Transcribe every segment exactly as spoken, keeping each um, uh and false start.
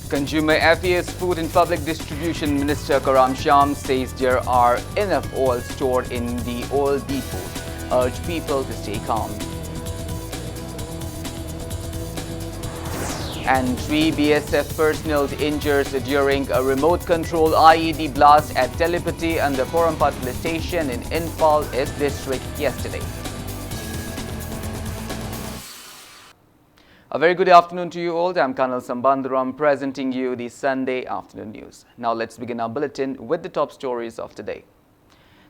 Consumer Affairs, Food and Public Distribution Minister Karam Shyam says there are enough oil stored in the oil depot. Urge people to stay calm. And three B S F personnel injured during a remote control I E D blast at Telepathy under Porompat police station in Imphal East district yesterday. A very good afternoon to you all. I'm Colonel Sambandaram presenting you the Sunday afternoon news. Now let's begin our bulletin with the top stories of the day.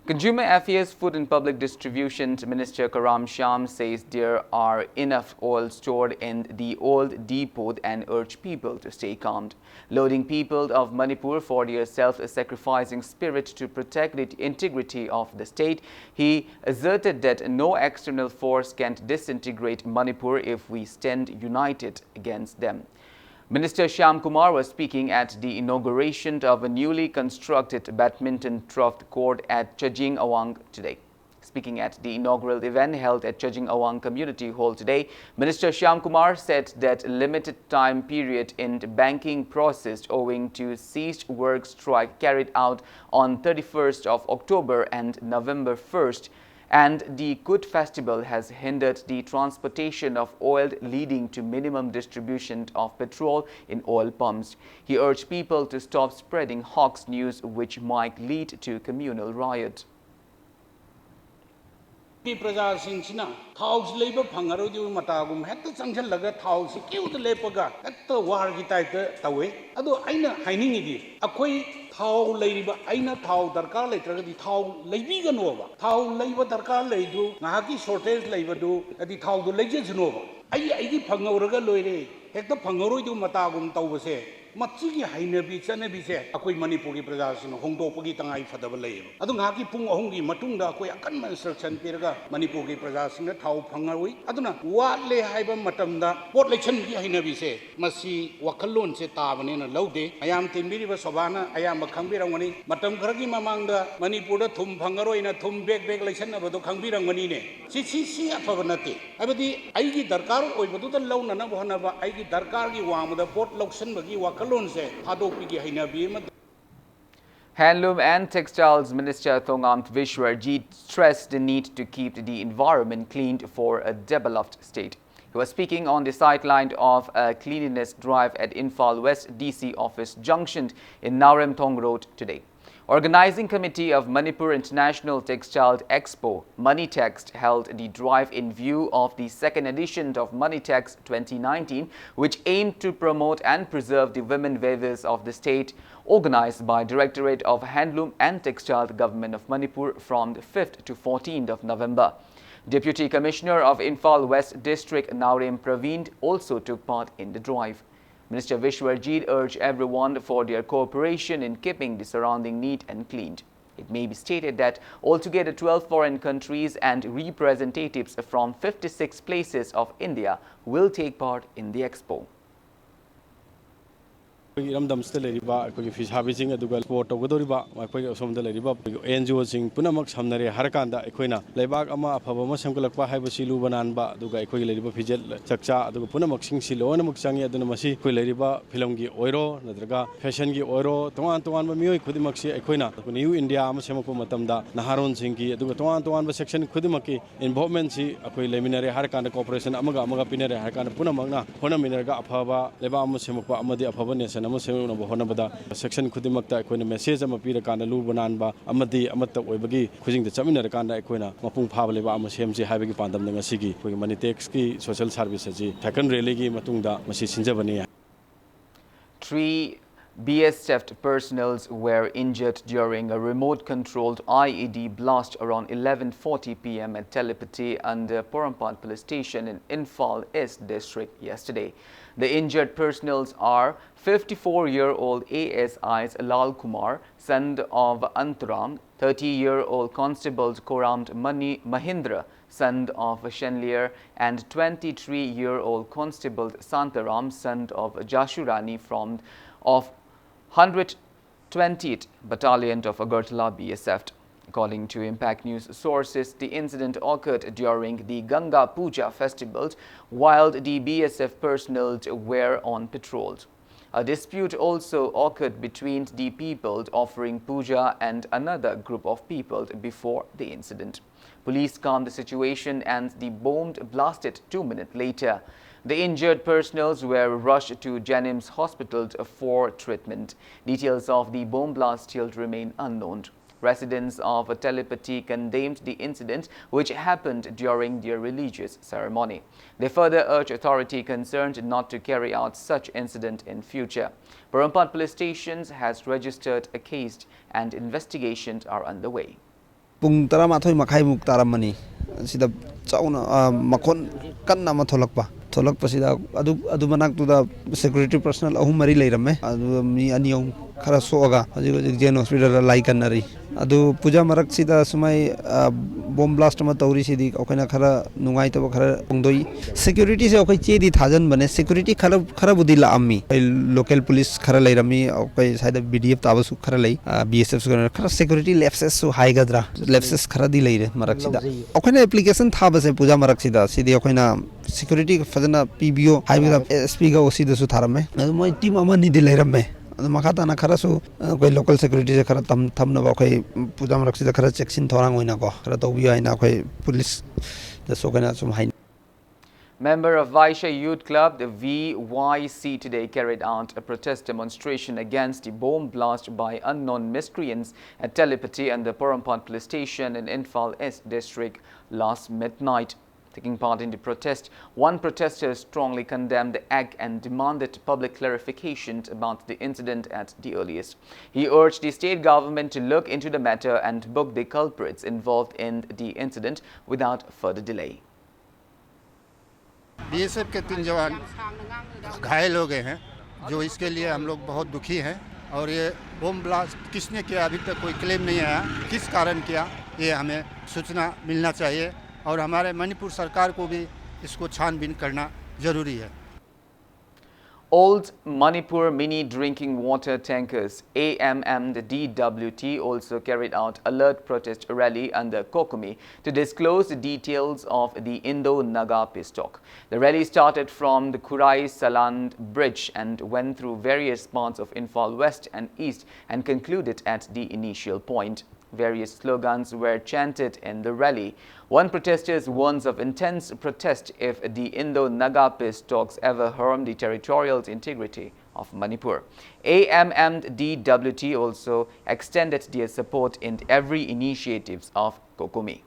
Consumer Affairs, Food and Public Distribution Minister Karam Shyam says there are enough oil stored in the oil depot and urge people to stay calm. Lauding people of Manipur for their self-sacrificing spirit to protect the integrity of the state, he asserted that no external force can disintegrate Manipur if we stand united against them. Minister Shyam Kumar was speaking at the inauguration of a newly constructed badminton turf court at Chajing Awang today. Speaking at the inaugural event held at Chajing Awang Community Hall today, Minister Shyam Kumar said that limited time period in the banking process owing to ceased work strike carried out on thirty-first of October and November first and the Kut festival has hindered the transportation of oil, leading to minimum distribution of petrol in oil pumps. He urged people to stop spreading hoax news which might lead to communal riot. ꯒꯤ ꯄ꯭ꯔꯖꯥꯁꯤꯡꯁꯤꯅ ꯊꯥꯎꯁꯤ ꯂꯩꯕ ꯐꯪꯉꯔꯣꯏꯗꯕ ꯃꯇꯥꯒꯨꯝ ꯍꯦꯛꯇ ꯆꯪꯁꯤꯜꯂꯒ ꯊꯥꯎꯁꯤ ꯀ꯭ꯌꯨꯗ ꯂꯦꯞꯄꯒ ꯍꯦꯛꯇ ꯋꯥꯔꯒꯤ ꯇꯥꯏꯞꯇ ꯇꯧꯋꯦ꯫ ꯑꯗꯣ ꯑꯩꯅ ꯍꯥꯏꯅꯤꯡꯉꯤꯗꯤ, ꯑꯩꯈꯣꯏ ꯊꯥꯎ ꯂꯩꯔꯤꯕ, ꯑꯩꯅ ꯊꯥꯎ ꯗꯔꯀꯥꯔ ꯂꯩꯇ꯭ꯔꯒꯗꯤ ꯊꯥꯎ ꯂꯩꯕꯤꯒꯅꯣꯕ꯫ ꯊꯥꯎ ꯂꯩꯕ ꯗꯔꯀꯥꯔ ꯂꯩꯗꯨ, ꯉꯥꯏꯍꯥꯛꯀꯤ ꯁꯣꯔꯇꯦꯖ ꯂꯩꯕꯗꯨ ꯑꯗꯤ ꯊꯥꯎꯗꯨ ꯂꯩꯖꯁꯅꯣꯕ꯫ ꯑꯩ ꯑꯩꯒꯤ ꯐꯪꯍꯧꯔꯒ ꯂꯣꯏꯔꯦ, ꯍꯦꯛꯇ ꯐꯪꯍꯧꯔꯣꯏꯗꯕ ꯃꯇꯥꯒꯨꯝ ꯇꯧꯕꯁꯦ, ꯃꯁꯤꯒꯤ ꯍꯩꯅꯕꯤ ꯆꯠꯅꯕꯤꯁꯦ ꯑꯩꯈꯣꯏ ꯃꯅꯤꯄꯨꯔꯒꯤ ꯄ꯭ꯔꯖꯥꯁꯤꯡꯅ ꯍꯣꯡꯗꯣꯛꯄꯒꯤ ꯇꯉꯥꯏ ꯐꯗꯕ ꯂꯩꯌꯦꯕ꯫ ꯑꯗꯨ ꯉꯥꯏꯍꯥꯛꯀꯤ ꯄꯨꯡ ꯑꯍꯨꯝꯒꯤ ꯃꯇꯨꯡꯗ ꯑꯩꯈꯣꯏ ꯑꯀꯟꯕ ꯏꯟꯁꯇ꯭ꯔꯛꯁꯟ ꯄꯤꯔꯒ ꯃꯅꯤꯄꯨꯔꯒꯤ ꯄ꯭ꯔꯖꯥꯁꯤꯡꯅ ꯊꯥꯎ ꯐꯪꯉꯔꯣꯏ꯫ ꯑꯗꯨꯅ ꯋꯥꯠꯂꯦ ꯍꯥꯏꯕ ꯃꯇꯝꯗ ꯄꯣꯠ ꯂꯩꯁꯟꯕꯒꯤ ꯍꯩꯅꯕꯤꯁꯦ, ꯃꯁꯤ ꯋꯥꯈꯜꯂꯣꯟꯁꯦ ꯇꯥꯕꯅꯦꯅ ꯂꯧꯗꯦ꯫ ꯃꯌꯥꯝ ꯇꯤꯟꯕꯤꯔꯤꯕ ꯁꯣꯚꯥꯅ ꯑꯌꯥꯝꯕ ꯈꯪꯕꯤꯔꯝꯒꯅꯤ꯫ ꯃꯇꯝ ꯈꯔꯒꯤ ꯃꯃꯥꯡꯗ ꯃꯅꯤꯄꯨꯔꯗ ꯊꯨꯝ ꯐꯪꯉꯔꯣꯏꯅ ꯊꯨꯝ ꯕꯦꯛ ꯕꯦꯛ ꯂꯩꯁꯟꯅꯕꯗꯣ ꯈꯪꯕꯤꯔꯝꯒꯅꯤꯅꯦ꯫ ꯁꯤ, ꯁꯤ, ꯁꯤ ꯑꯐꯕ ꯅꯠꯇꯦ꯫ ꯍꯥꯏꯕꯗꯤ ꯑꯩꯒꯤ ꯗꯔꯀꯥꯔ ꯑꯣꯏꯕꯗꯨꯗ ꯂꯧꯅꯅꯕ ꯍꯣꯠꯅꯕ, ꯑꯩꯒꯤ ꯗꯔꯀꯥꯔꯒꯤ ꯋꯥꯡꯃꯗ ꯄꯣꯠ ꯂꯧꯁꯟꯕꯒꯤ ꯋꯥꯈꯜ ꯂꯣꯟꯁꯦ ꯊꯥꯗꯣꯛꯄꯒꯤ ꯍꯩꯅꯕꯤ ꯑꯃ Handloom and Textiles Minister Thongam Vishwarjit stressed the need to keep the environment clean for a developed state. He was speaking on the sideline of a cleanliness drive at Imphal West D C office junction in Naoremthong Road today. Organizing Committee of Manipur International Textile Expo, Manitext, held the drive in view of the second edition of Manitext twenty nineteen, which aimed to promote and preserve the women weavers of the state, organized by Directorate of Handloom and Textile, Government of Manipur, from the fifth to fourteenth of November. Deputy Commissioner of Imphal West District, Naorem Praveen, also took part in the drive. Minister Vishwarjit urged everyone for their cooperation in keeping the surrounding neat and clean. It may be stated that altogether twelve foreign countries and representatives from fifty-six places of India will take part in the expo. ꯑꯩꯈꯣꯏꯒꯤ ꯏꯔꯝꯗꯝꯁꯤꯗ ꯂꯩꯔꯤꯕ ꯑꯩꯈꯣꯏꯒꯤ ꯐꯤꯁꯥꯕꯤꯁꯤꯡ ꯑꯗꯨꯒ export ꯇꯧꯒꯗꯧꯔꯤꯕ ꯑꯩꯈꯣꯏꯒꯤ ꯑꯁꯣꯝꯗ ꯂꯩꯔꯤꯕ ꯑꯩꯈꯣꯏꯒꯤ and G ꯑꯣꯁꯤꯡ ꯄꯨꯝꯅꯃꯛ ꯁꯝꯅꯔꯦ ꯍꯥꯏꯔꯀꯥꯟꯗ ꯑꯩꯈꯣꯏꯅ ꯂꯩꯕꯥꯛ ꯑꯃ ꯑꯐꯕ ꯑꯃ ꯁꯦꯝꯒꯠꯂꯛꯄ ꯍꯥꯏꯕꯁꯤ ꯂꯨꯕ ꯅꯥꯟꯕ ꯑꯗꯨꯒ ꯑꯩꯈꯣꯏꯒꯤ ꯂꯩꯔꯤꯕ ꯐꯤꯖꯦꯠ ꯆꯛꯆꯥ ꯑꯗꯨꯒ ꯄꯨꯝꯅꯃꯛꯁꯤꯡꯁꯤ ꯂꯣꯏꯅꯃꯛ ꯆꯪꯉꯤ꯫ ꯑꯗꯨꯅ ꯃꯁꯤ ꯑꯩꯈꯣꯏ ꯂꯩꯔꯤꯕ ꯐꯤꯂꯝꯒꯤ ꯑꯣꯏꯔꯣ ꯅꯠꯇ꯭ꯔꯒ ꯐꯦꯁꯟꯒꯤ ꯑꯣꯏꯔꯣ ꯇꯣꯉꯥꯟ ꯇꯣꯉꯥꯟꯕ ꯃꯤꯑꯣꯏ ꯈꯨꯗꯤꯡꯃꯛꯁꯤ ꯑꯩꯈꯣꯏꯅ ꯅ꯭ꯌꯨ ꯏꯟꯗꯤꯌꯥ ꯑꯃ ꯁꯦꯝꯃꯛꯄ ꯃꯇꯝꯗ ꯅꯍꯥꯔꯣꯟꯁꯤꯡꯒꯤ ꯑꯗꯨꯒ ꯇꯣꯉꯥꯟ ꯇꯣꯉꯥꯟꯕ ꯁꯦꯛꯁꯟ ꯈꯨꯗꯤꯡꯃꯛꯀꯤ ꯏꯟꯚꯣꯜꯞꯃꯦꯟꯁꯤ ꯑꯩꯈꯣꯏ ꯂꯩꯃꯤꯟꯅꯔꯦ ꯍꯥꯏꯔ ꯀꯥꯟꯗ ꯀꯣꯑꯣꯄꯔꯦꯁꯟ ꯑꯃꯒ ꯑꯃꯒ ꯄꯤꯅꯔꯦ ꯍꯥꯏꯔ ꯀꯥꯟꯗ ꯄꯨꯝꯅꯃꯛꯅ ꯍꯣꯠꯅꯃꯤꯟꯅꯔꯒ ꯑꯐꯕ ꯂꯩꯕꯥꯛ ꯑꯃ ꯁꯦꯝꯃꯛꯄ ꯑꯃꯗꯤ ꯑꯐꯕ ꯅꯦꯁꯟ ꯑꯃ ꯁꯦꯝꯂꯛꯅꯕ ꯍꯣꯠꯅꯕꯗ ꯁꯦꯛꯁꯟ ꯈꯨꯗꯤꯡꯃꯛꯇ ꯑꯩꯈꯣꯏꯅ ꯃꯦꯁꯦꯖ ꯑꯃ ꯄꯤꯔꯀꯥꯟꯗ ꯂꯨꯕ ꯅꯥꯟꯕ ꯑꯃꯗꯤ ꯑꯃꯠꯇ ꯑꯣꯏꯕꯒꯤ ꯈꯨꯖꯤꯡꯗ ꯆꯠꯃꯤꯟꯅꯔꯀꯥꯟꯗ ꯑꯩꯈꯣꯏꯅ ꯃꯄꯨꯡ ꯐꯥꯕ ꯂꯩꯕꯥꯛ ꯑꯃ ꯁꯦꯝꯁꯤ ꯍꯥꯏꯕꯒꯤ ꯄꯥꯟꯗꯝꯗ ꯉꯁꯤꯒꯤ ꯑꯩꯈꯣꯏꯒꯤ ꯃꯅꯤꯇꯦꯛꯁꯀꯤ ꯁꯣꯁꯦꯜ ꯁꯥꯔꯚꯤꯁ ꯑꯁꯤ ꯁꯥꯏꯀꯜ ꯔꯦꯂꯤꯒꯤ ꯃꯇꯨꯡꯗ ꯃꯁꯤ ꯁꯤꯟꯖꯕꯅꯤ꯫ Three B S F personnel were injured during a remote-controlled I E D blast around eleven forty P M at Telepathy under Porompat Police Station in Imphal East District yesterday. The injured personnel are fifty-four-year-old A S I Lal Kumar, son of Antaram, thirty-year-old Constable Koram Mani Mahindra, son of Shenlier, and twenty-three-year-old Constable Santaram, son of Jashurani, from of hundred twentieth Battalion of Agartala B S F. According to Impact News sources, the incident occurred during the Ganga Puja festival while the B S F personnel were on patrol. A dispute also occurred between the people offering puja and another group of people before the incident. Police calmed the situation and the bomb blasted two minutes later. The injured personnel were rushed to JNIMS Hospital for treatment. Details of the bomb blast still remain unknown. Residents of Telepati condemned the incident, which happened during their religious ceremony. They further urged authority concerned not to carry out such incident in future. Porompat Police Station has registered a case and investigations are underway. ꯄꯨꯡ ꯇꯔꯥꯃꯥꯊꯣꯏ ꯃꯈꯥꯏꯃꯨꯛ ꯇꯥꯔꯝꯃꯅꯤ꯫ ꯁꯤꯗ ꯆꯥꯎꯅ, ꯑ, ꯃꯈꯣꯟ ꯀꯟꯅ ꯑꯃ ꯊꯣꯛꯂꯛꯄ꯫ ꯊꯣꯛꯂꯛꯄꯁꯤꯗ ꯑꯗꯨ, ꯑꯗꯨ ꯃꯅꯥꯛꯇꯨꯗ security personnel ꯑꯍꯨꯝ ꯃꯔꯤ ꯂꯩꯔꯝꯃꯦ꯫ ꯑꯗꯨ ꯃꯤ ꯑꯅꯤ ꯑꯍꯨꯝ ꯈꯔ ꯁꯣꯛꯑꯒ ꯍꯧꯖꯤꯛ ꯍꯧꯖꯤꯛ JN Hospitalꯗ ꯂꯥꯏ ꯀꯟꯅꯔꯤ꯫ ꯑꯗꯨ ꯄꯨꯖꯥ ꯃꯔꯛꯁꯤꯗ ꯁꯨꯃꯥꯏ, ꯑ, bomb blast ꯑꯃ ꯇꯧꯔꯤꯁꯤꯗꯤ ꯑꯩꯈꯣꯏꯅ ꯈꯔ ꯅꯨꯡꯉꯥꯏꯇꯕ ꯈꯔ ꯐꯣꯡꯗꯣꯛꯏ꯫ Securityꯁꯦ ꯑꯩꯈꯣꯏ ꯆꯦꯗꯤ ꯊꯥꯖꯤꯟꯕꯅꯦ꯫ Security ꯈꯔ, ꯈꯔꯕꯨꯗꯤ ꯂꯥꯛꯑꯝꯃꯤ꯫ ꯑꯩꯈꯣꯏ local police ꯈꯔ ꯂꯩꯔꯝꯃꯤ, ꯑꯩꯈꯣꯏ ꯁ꯭ꯋꯥꯏꯗ BDF ꯇꯥꯕꯁꯨ ꯈꯔ ꯂꯩ, ꯑ, BSFꯁꯨ ꯈꯔ, ꯈꯔ security lapsesꯁꯨ ꯍꯥꯏꯒꯗ꯭ꯔꯥ, lapses ꯈꯔꯗꯤ ꯂꯩꯔꯦ ꯃꯔꯛꯁꯤꯗ꯫ ꯑꯩꯈꯣꯏꯅ application ꯊꯥꯕꯁꯦ ꯄꯨꯖꯥ ꯃꯔꯛꯁꯤꯗ ꯁꯤꯗꯤ ꯑꯩꯈꯣꯏꯅ security ꯐꯖꯅ ꯄꯤꯕꯤꯌꯣ ꯍꯥꯏꯕꯗ SPꯒ OCꯗꯁꯨ ꯊꯥꯔꯝꯃꯦ꯫ ꯑꯗꯨ ꯃꯣꯏ team ꯑꯃ ꯑꯅꯤꯗꯤ ꯂꯩꯔꯝꯃꯦ꯫ ꯑꯗꯨ ꯃꯈꯥ ꯇꯥꯅ ꯈꯔꯁꯨ ꯑꯩꯈꯣꯏ local securityꯁꯦ ꯈꯔ ꯊꯝ-, ꯊꯝꯅꯕ ꯑꯩꯈꯣꯏ ꯄꯨꯖꯥ ꯃꯔꯛꯁꯤꯗ ꯈꯔ ꯆꯦꯛꯁꯤꯟ ꯊꯧꯔꯥꯡ ꯑꯣꯏꯅꯀꯣ ꯈꯔ ꯇꯧꯕꯤꯌꯨ ꯍꯥꯏꯅ ꯑꯩꯈꯣꯏ policeꯗꯁꯨ ꯑꯩꯈꯣꯏꯅ ꯁꯨꯝ ꯍꯥꯏꯅꯤꯡꯉꯤ꯫ Member of Vaishya Youth Club, the VYC, today carried out a protest demonstration against the bomb blast by unknown miscreants at Telepati and the Porompat Police Station in Imphal East District last midnight. Taking part in the protest, one protester strongly condemned the act and demanded public clarification about the incident at the earliest. He urged the state government to look into the matter and book the culprits involved in the incident without further delay. BSF के तीन जवान घायल हो गए हैं, जो इसके लिए हम लोग बहुत दुखी हैं। और ये बम ब्लास्ट किसने किया, अभी तक कोई क्लेम नहीं आया। किस कारण किया, ये हमें सूचना मिलना चाहिए। और हमारे मणिपुर सरकार को भी इसको छानबीन करना ज़रूरी है। Old Manipur mini drinking water tankers, A M M D W T, also carried out alert protest rally under COCOMI to disclose the details of the Indo-Naga peace talk. The rally started from the Khurai Saland bridge and went through various parts of Imphal West and East and concluded at the initial point. Various slogans were chanted in the rally. One protester warns of intense protest if the Indo-Naga peace talks ever harm the territorial integrity of Manipur. A M M D W T also extended their support in every initiatives of COCOMI.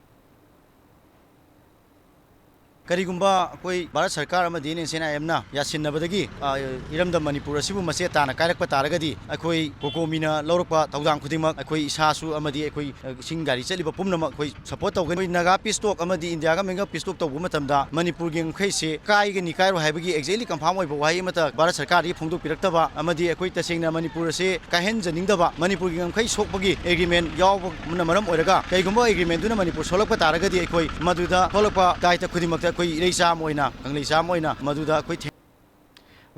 ꯀꯔꯤꯒꯨꯝꯕ ꯑꯩꯈꯣꯏ ꯚꯥꯔꯠ ꯁꯔꯀꯥꯔ ꯑꯃꯗꯤ and S and ꯑꯥꯏ ꯑꯦꯝꯅ ꯌꯥꯁꯤꯟꯅꯕꯗꯒꯤ, ꯑ, ꯏꯔꯝꯗꯝ ꯃꯅꯤꯄꯨꯔ ꯑꯁꯤꯕꯨ ꯃꯆꯦꯠ ꯇꯥꯅ ꯀꯥꯏꯔꯛꯄ ꯇꯥꯔꯒꯗꯤ, ꯑꯩꯈꯣꯏ ꯀꯣꯀꯣꯃꯤꯅ ꯂꯧꯔꯛꯄ ꯊꯧꯗꯥꯡ ꯈꯨꯗꯤꯡꯃꯛ ꯑꯩꯈꯣꯏ ꯏꯁꯥꯁꯨ ꯑꯃꯗꯤ ꯑꯩꯈꯣꯏ, ꯑ, ꯏꯁꯤꯡ ꯒꯥꯔꯤ ꯆꯠꯂꯤꯕ ꯄꯨꯝꯅꯃꯛ ꯑꯩꯈꯣꯏ ꯁꯄꯣꯔꯠ ꯇꯧꯒꯅꯤ꯫ ꯑꯩꯈꯣꯏ ꯅꯥꯒꯥ ꯄꯤꯁ ꯇꯣꯛ ꯑꯃꯗꯤ ꯏꯟꯗꯤꯌꯥꯒ ꯃꯦꯒꯥ ꯄꯤꯁ ꯇꯣꯛ ꯇꯧꯕ ꯃꯇꯝꯗ ꯃꯅꯤꯄꯨꯔꯒꯤ ꯉꯝꯈꯩꯁꯦ ꯀꯥꯏꯒꯅꯤ ꯀꯥꯏꯔꯣꯏ ꯍꯥꯏꯕꯒꯤ ꯑꯦꯛꯖꯦꯛꯂꯤ ꯀꯟꯐꯥꯔꯝ ꯑꯣꯏꯕ ꯋꯥꯍꯩ ꯑꯃꯠꯇ ꯚꯥꯔꯠ ꯁꯔꯀꯥꯔꯗꯒꯤ ꯐꯣꯡꯗꯣꯛꯄꯤꯔꯛꯇꯕ ꯑꯃꯗꯤ ꯑꯩꯈꯣꯏ ꯇꯁꯦꯡꯅ ꯃꯅꯤꯄꯨꯔ ꯑꯁꯦ ꯀꯥꯏꯍꯟꯖꯅꯤꯡꯗꯕ, ꯃꯅꯤꯄꯨꯔꯒꯤ ꯉꯝꯈꯩ ꯁꯣꯛꯄꯒꯤ ꯑꯦꯒ꯭ꯔꯤꯃꯦꯟ ꯌꯥꯎꯕꯅ ꯃꯔꯝ ꯑꯣꯏꯔꯒ, ꯀꯩꯒꯨꯝꯕ ꯑꯦꯒ꯭ꯔꯤꯃꯦꯟꯗꯨꯅ ꯃꯅꯤꯄꯨꯔ ꯁꯣꯛꯂꯛꯄ ꯇꯥꯔꯒꯗꯤ ꯑꯩꯈꯣꯏ ꯃꯗꯨꯗ ꯊꯣꯛꯂꯛꯄ ꯗꯥꯏꯇ ꯈꯨꯗꯤꯡꯃꯛꯇ ꯑꯩꯈꯣꯏ ꯏꯔꯩꯆꯥ ꯑꯃ ꯑꯣꯏꯅ, ꯀꯪꯂꯩꯆꯥ ꯑꯃ ꯑꯣꯏꯅ ꯃꯗꯨꯗ ꯑꯩꯈꯣꯏ ꯊꯦꯡ-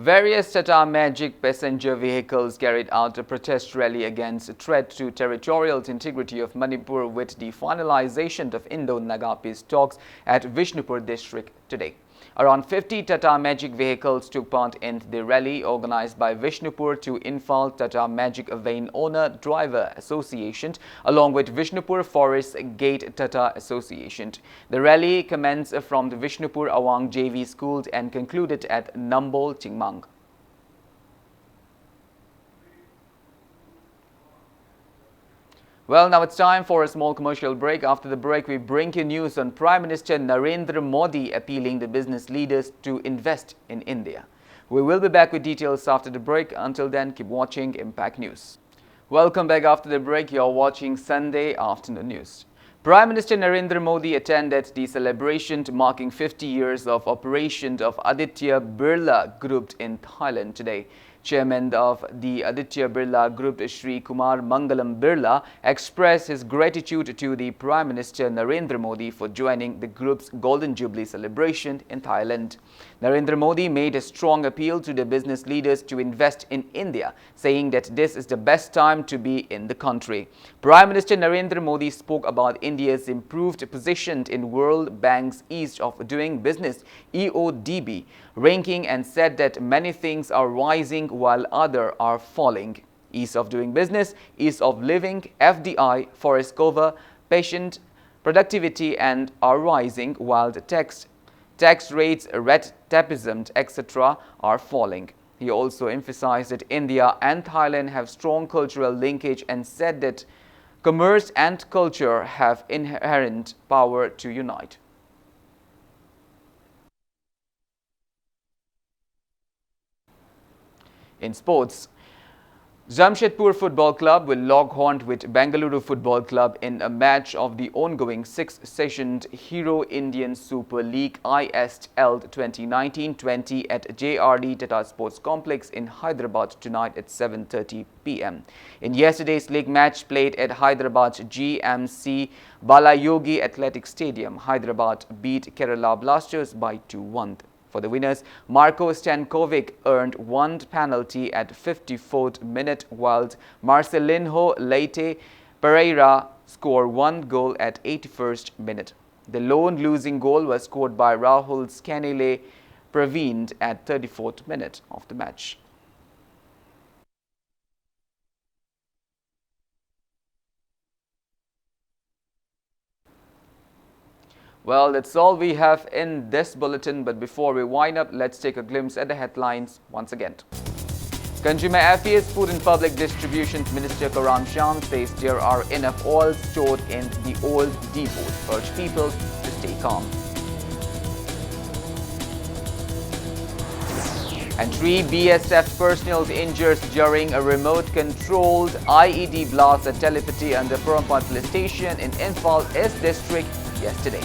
Various Tata Magic passenger vehicles carried out a protest rally against threat to territorial integrity of Manipur with the finalization of Indo-Naga peace talks at Vishnupur district today. Around fifty Tata Magic vehicles took part in the rally organized by Vishnupur to Imphal Tata Magic Van Owner Driver Association along with Vishnupur Forest Gate Tata Association. The rally commenced from the Vishnupur Awang J V School and concluded at Nambol Chingmang. Well, now it's time for a small commercial break. After the break, we bring you news on Prime Minister Narendra Modi appealing the business leaders to invest in India. We will be back with details after the break. Until then, keep watching Impact News. Welcome back after the break. You're watching Sunday Afternoon News. Prime Minister Narendra Modi attended the celebration marking fifty years of operation of Aditya Birla Group in Thailand today. Chairman of the Aditya Birla Group, Shri Kumar Mangalam Birla, expressed his gratitude to the Prime Minister Narendra Modi for joining the group's Golden Jubilee celebration in Thailand. Narendra Modi made a strong appeal to the business leaders to invest in India, saying that this is the best time to be in the country. Prime Minister Narendra Modi spoke about India's improved position in World Bank's Ease of Doing Business, E O D B, ranking and said that many things are rising while others are falling. Ease of doing business, ease of living, F D I, forest cover, patient productivity and are rising while the tax, tax rates, red tapeism, et cetera are falling. He also emphasized that India and Thailand have strong cultural linkage and said that commerce and culture have inherent power to unite. In sports, Jamshedpur Football Club will lock horns with Bengaluru Football Club in a match of the ongoing sixth session Hero Indian Super League I S L twenty nineteen twenty at J R D Tata Sports Complex in Hyderabad tonight at seven thirty p m. In yesterday's league match played at Hyderabad G M C Balayogi Athletic Stadium, Hyderabad beat Kerala Blasters by two one. For the winners, Marko Stankovic earned one penalty at fifty-fourth minute, while Marcelinho Leite Pereira scored one goal at eighty-first minute. The lone losing goal was scored by Rahul Scanile Praveen at thirty-fourth minute of the match. Well, that's all we have in this bulletin, but before we wind up, let's take a glimpse at the headlines once again. Consumer Affairs, Food and Public Distribution Minister Karam Shan says there are enough oil stored in the old depots. Urge people to stay calm. And three B S F personnel injured during a remote-controlled I E D blast at Telepathy under Porompat police station in Imphal East district yesterday.